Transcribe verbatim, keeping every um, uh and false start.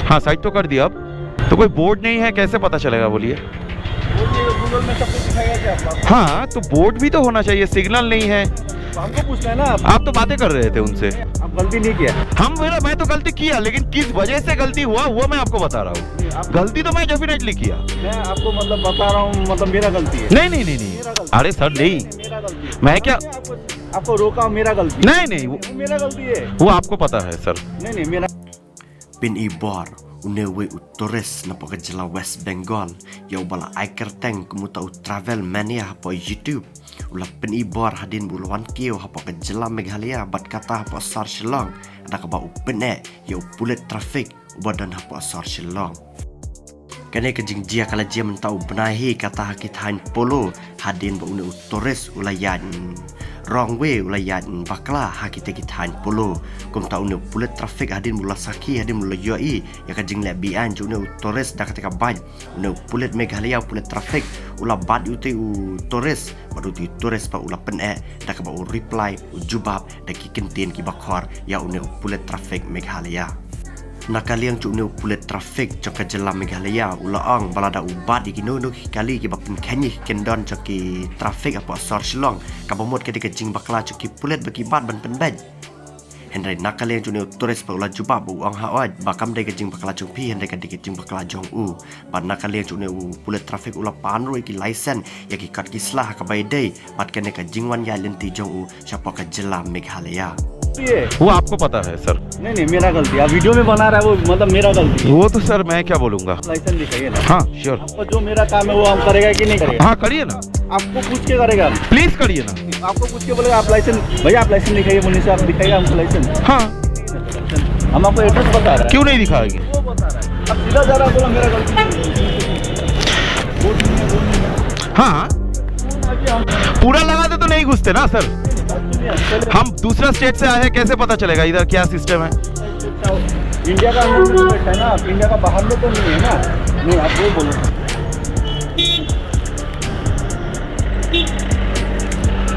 हाँ, साइड तो कर दिया। अब तो कोई बोर्ड नहीं है, कैसे पता चलेगा, बोलिए? गूगल में सब कुछ दिखाएगा क्या आपको? हाँ, तो बोर्ड भी तो होना चाहिए, सिग्नल नहीं है। तो हमको पूछना है ना आप। आप तो बातें कर रहे थे उनसे। आप गलती नहीं किया। हम मेरा मैं तो गलती किया, लेकिन किस वजह से गलती हुआ वो मैं आपको बता रहा हूँ। आप गलती तो मैं डेफिनेटली किया। मैं आपको मतलब बता रहा हूँ, मतलब मेरा गलती है। नहीं नहीं नहीं नहीं, अरे सर नहीं, मेरा गलती है। मैं क्या, आपको, आपको रोका, मेरा गलती है। नहीं नहीं, वो, मेरा गलती है। वो आपको पता है सर। नहीं नहीं, मेरा Pyn-i bor une uwei u tourist napoh ka jylla West Bengal ïa uba la ai kyrteng kum uta u travel mania hapoh YouTube. U la pyn-i bor hadien ba u la wan kiew hapoh ka jylla Meghalaya bad kata hapoh sor Shillong, da kaba u pyneh ïa u pulit traffic uba don hapoh sor Shillong. Kane ka jingjia ka la jia mynta u bnai hi, kata ha ki thaiñ Polo, hadien ba une u tourist u la ïaid wrong way, u la ïaid bakla ha kita ki thaiñ Polo. Kumta une u pulit traffic hadien ba u la sakhi, hadien ba u la ïohi ïa ka jingleh beaiñ jong une u tourist da kata ka bike, une u pulit Meghalaya, u pulit traffic, u la bat ïa utei u tourist, bad utei u tourist pat u la pyneh da kaba u reply, u jubab da ki kyntien kiba khor ïa une u pulit traffic Meghalaya. Na ka liang jong une u pulit traffic jong ka jylla Meghalaya u la ong ba lada u bat ïa kino kino ki kali kiba pynkheiñ ïa ki kyndon jong ki traffic hapoh sor Shillong, kaba mut ka dei ka jingbakla jong ki pulit ba ki bat ban pynbeit. Hynrei na ka liang jong une u tourist pat u la jubab, u ong, haoid, ba kam dei ka jingbakla jong phi, hynrei ka dei ka jingbakla jong u. Bad na ka liang jong une u pulit traffic u la pan ruh ïa ki license, ïa ki kot ki sla ha kaba ïadei bad kane ka jingwan ïaid lynti jong u shapoh ka jylla Meghalaya. ये वो आपको पता है सर। नहीं नहीं, मेरा गलती है। आप वीडियो में बना रहा है वो, मतलब मेरा गलती है। वो तो सर मैं क्या बोलूँगा। लाइसेंस दिखाइए ना। हाँ श्योर। आपको जो मेरा काम है वो हम करेगा कि नहीं करेगा? हाँ करिए ना, आपको पूछ के करेगा हम। प्लीज करिए ना। आपको पूछ के बोलेगा आप लाइसेंस, भैया आप लाइसेंस दिखाइए, पुलिस से आप दिखाइए हमको लाइसेंस। हाँ। हम आपको एड्रेस बता रहे हैं। क्यों नहीं दिखाएंगे? वो बता रहा है। अब सीधा जा रहा है, बोला मेरा गलती है। हाँ, पूरा लगाते तो नहीं घुसते ना सर। हम दूसरा स्टेट से आए हैं, कैसे पता चलेगा इधर क्या सिस्टम है? इंडिया का अंदर में है ना, आप इंडिया का बाहर में तो नहीं है ना। नहीं, आप वो बोलो।